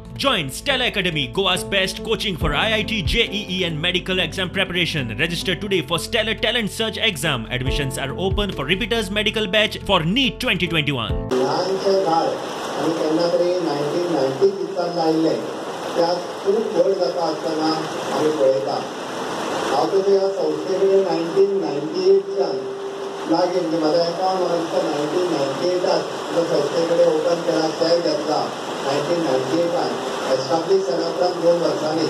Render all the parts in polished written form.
Join Stella Academy, Goa's best coaching for IIT, JEE and medical exam preparation. Register today for Stellar Talent Search exam. Admissions are open for repeaters medical batch for NEET 2021. ल्हानशें झाड आनी केन्ना तरी 1990 दिसान लायिल्लें त्या खूब व्हड जाता आसतना आमी पळयता. हांव तशें ह्या संस्थे कडेन 1998च्यान लागीं, म्हणजे म्हाजो एकावंट म्हाका दिसता 1998 जो संस्थे कडेन ओपन केला, शेअर घेतला 1998 एस्टाब्लीश जाल्या उपरांत 2 वर्सांनी.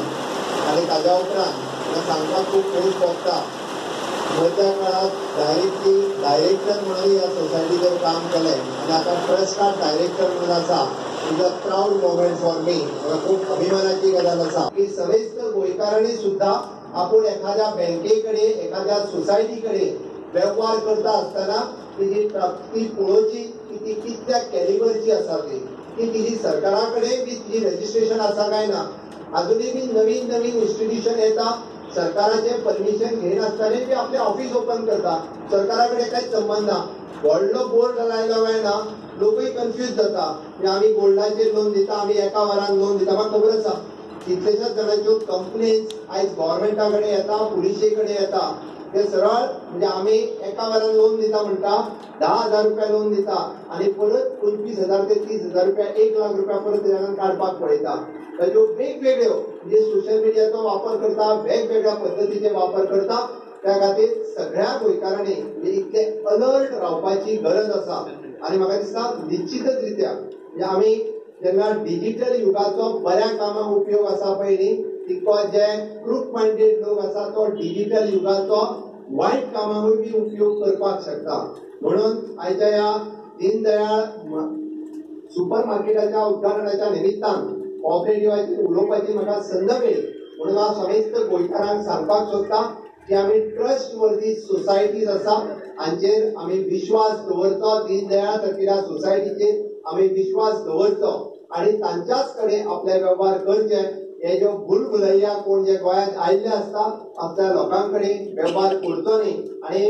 आनी ताज्या उपरांत म्हाका सांगपाक खूब खोस भोगता, मध्या काळात डायरेक्टली डायरेक्टर म्हणून ह्या सोसायटीचेर काम केलें आनी आतां ट्रस्टात डायरेक्टर म्हणून आसा. Is a proud moment for me. म्हाका खूब अभिमानाची गजाल आसा की समेस्त गोंयकारांनी सुद्दां आपूण एखाद्या बँके कडेन, एखाद्या सोसायटी कडेन वेव्हार करता आसतना तिजी ती पळोवची की ती कितल्या कॅलिबरची आसा, ती की तिजी सरकारा कडेन बी तिजी रजिस्ट्रेशन आसा काय ना. अजुनूय बी नवीन नवीन इन्स्टिट्यूशन येता, सरकाराचें परमिशन घेयनासतना बी आपलें ऑफिस ओपन करता, सरकारा कडेन कांयच संबंद ना. व्हडलो बोर्ड लायलो काय ना लोकूय कन्फ्यूज जाता, म्हणजे आमी गोल्डाचेर लोन दिता, आमी एका वरान लोन दिता. म्हाका खबर आसा कितलेशाच जाणांच्यो कंप्लेन्स आयज गव्हर्मेंटा कडेन येता, पुलिशे कडेन येता. ते सरळ म्हणजे आमी एका वरान लोन दिता म्हणटा, 10,000 रुपया लोन दिता आनी परत 25,000 ते 30,000 रुपया, 1 लाख रुपया परत तेज्यान काडपाक पळयता. ताच्यो वेगवेगळ्यो म्हणजे सोशल मिडियाचो वापर करता, वेगवेगळ्या पद्दतीचे वापर करता. त्या खातीर सगळ्या गोंयकारांनी म्हणजे इतले अलर्ट रावपाची गरज आसा. आनी म्हाका दिसता निश्चितच रित्या म्हणजे आमी जेन्ना डिजिटल युगाचो बऱ्या कामाक उपयोग आसा पळय न्ही, तितको जे क्रूक मायंडेड लोक आसा तो डिजिटल युगाचो वायट कामाकूय बी उपयोग करपाक शकता. म्हणून आयच्या ह्या दीनदयाळ सुपर मार्केटाच्या उद्घाटनाच्या निमित्तान कॉपरेटिवाचेर उलोवपाची म्हाका संद मेळ्ळी. म्हणून हांव समेस्त गोंयकारांक सांगपाक सोदता की आमी ट्रस्ट वर्दी सोसायटीज आसा हांचेर आमी विश्वास दवरचो, दीनदयाळ सारकिल्या सोसायटीचेर आमी विश्वास दवरचो आनी तांच्याच कडेन आपले वेव्हार करचे. हे ज्यो भुलभुलैया कोण जे गोंयांत आयिल्ले आसता आपल्या लोकां कडेन वेव्हार करचो न्ही, आनी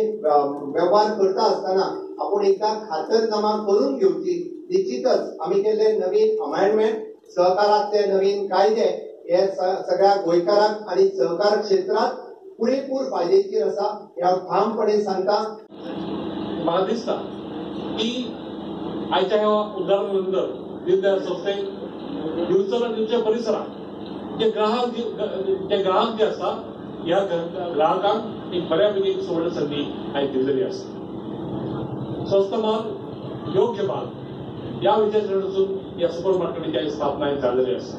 वेव्हार करता आसतना आपूण एकदां खातरजमा करून घेवची. निश्चितच आमी केल्ले नवीन अमेंडमेंट, सहकारांतले नवीन कायदे हे सगळ्या गोंयकारांक आनी सहकार क्षेत्रांत पुरेपूर फायदेशीर आसा हे हांव ठामपणे सांगता. म्हाका दिसता की आयच्या ह्या उदाहरणा नंतर दीनदयाळ संस्थेक दिवचल आनी दिवच्या परिसरात जे ग्राहक जे आसा ह्या ग्राहकांक एक बऱ्यापैकी एक सुवर्ण संदी आयज दिल्लेली आसा. स्वस्त माल, योग्य माल ह्या विचारासून ह्या सुपर मार्केटीची आयज स्थापना जाल्लेली आसा.